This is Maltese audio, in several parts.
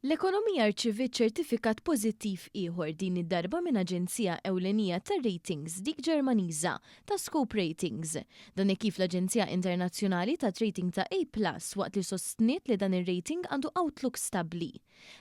L-ekonomija rċiviet ċertifikat pożittiv ieħor din id-darba minn aġenzija ewlenija tar-ratings, dik Ġermaniża, ta' Scope Ratings. Dan hekk kif l-aġenzija internazzjonali tat rating ta' A plus waqt li sostniet li dan ir-rating għandu outlook stabbli.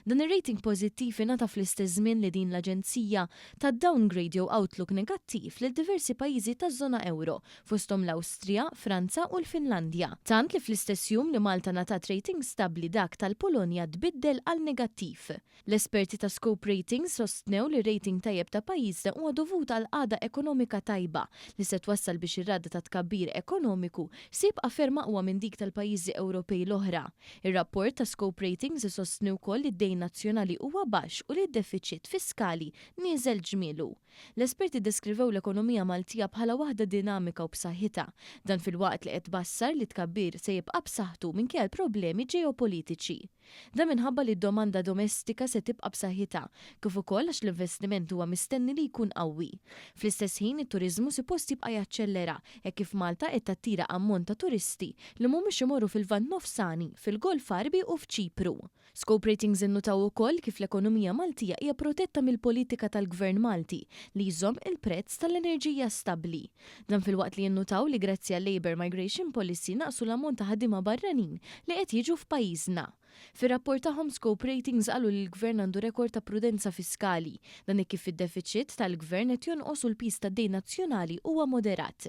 Dan ir-rating pożittiv ingħata fl-istess żmien li din l-aġenzija tat downgrade jew outlook negattiv lil diversi pajjiżi taż-żona ewro, fosthom l-Awstrija, Franza u l-Finlandja. Tant li fl-istess jum li Malta ngħatat rating stabbli dak tal-Polonja tbiddel għal negattiv. L-esperti ta' Scope Ratings sostnew li r-rating tajjeb ta' pajjiżna huwa dovut għal qagħda ekonomika tajba li se twassal biex ir-rata ta' tkabbir ekonomiku se jibqa' ferm aqwa minn dik tal-pajjiżi Ewropej l-oħra. Ir-rapport ta' Scope Ratings isostni wkoll li d-dejn nazzjonali huwa baxx u li d-defiċit fiskali nieżel ġmielu. L-esperti ddeskrivew l-ekonomija Maltija bħala waħda dinamika u b'saħħitha. Dan filwaqt li qed tbassar li t-tkabbir se jibqa' b'saħħtu minkejja l-problemi ġeopolitiċi. Dan minħabba li d-domanda domestika se tibqa' b'saħħitha, kif ukoll għax l-investiment huwa mistenni li jkun qawwi. Fl-istess ħin, it-turiżmu suppost jibqa' jaċċellera hekk kif Malta qed tattira ammont ta' turisti li mhumiex imorru fil-Lvant Nofsani, fil-Golf Għarbi u f'Ċipru. Scope Ratings innutaw ukoll kif l-ekonomija Maltija hija protetta mill-politika tal-Gvern Malti li jżomm il-prezz tal-enerġija stabbli. Dan filwaqt li innutaw li grazzi għal-Labour Migration Policy naqsu l-ammont ta' ħaddiema barranin li qed jiġu f'pajjiżna. Fir-rapport tagħhom Scope Ratings qalu li l-Gvern għandu rekord ta' prudenza fiskali, dan hekk kif id-defiċit tal-Gvern qed jonqos u l-piż tad-dejn nazzjonali huwa moderat.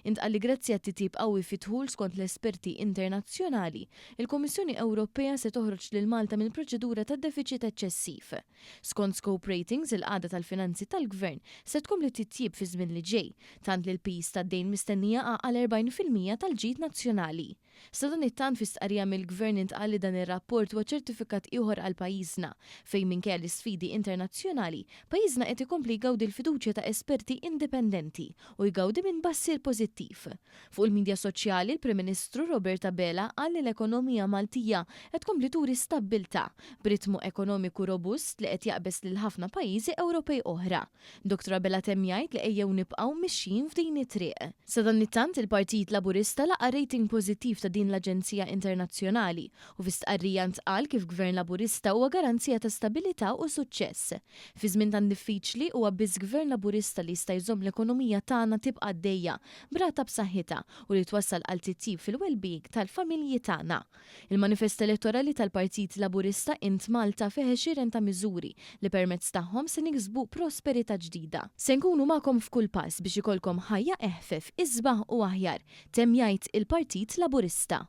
Intqal li grazzi għat-titjib qawwi fid-dħul skont l-esperti internazzjonali, il-Kummissjoni Ewropea se toħroġ lil Malta mill-proċedura ta' defiċit eċċessiv. Skont Scope Ratings, il-qagħda tal-finanzi tal-Gvern se tkompli titjieb fiż-żmien li ġej, tant li l-piż tad-dejn mistenni jaqa' għal 40% tal-ġid nazzjonali. Sadanittant fi stqarrija mill-Gvern intqal li dan ir-rapport huwa ċertifikat ieħor għal pajjiżna, fejn minkejja l-isfidi internazzjonali, pajjiżna qed ikompli jgawdi l-fiduċja ta' esperti indipendenti u jgawdi minn bassir pożittiv. Fuq il-midja soċjali, l-Prim Ministru Robert Abela qal li l-ekonomija Maltija qed tkompli turi stabbiltà, b'ritmu ekonomiku robust li qed jaqbeż lil ħafna pajjiżi Ewropej oħra. Dottor Abela temm jgħid li ejjew nibqgħu mixjin f'din it-triq. Sadanittant, il-Partit Laburista laqa' rating pożittiv ta' din l-aġenzija internazzjonali u fi stqarrija ntqal kif Gvern Laburista huwa garanzija ta' stabilità u suċċess. Fi żmien tant diffiċli, huwa biss Gvern Laburista li jista' jżomm l-ekonomija tagħna tibqa' għaddejja b'rata b'saħħitha u li twassal għal titjib fil-wellbeing tal-familji tagħna. Il-manifest elettorali tal-Partit Laburista Int Malta fih għexieren ta' miżuri li permezz tagħhom se niksbu prosperità ġdida. Se nkunu magħkom f'kull pass biex ikollkom ħajja eħfef, isbaħ u aħjar, temm jgħid il-Partit Laburista.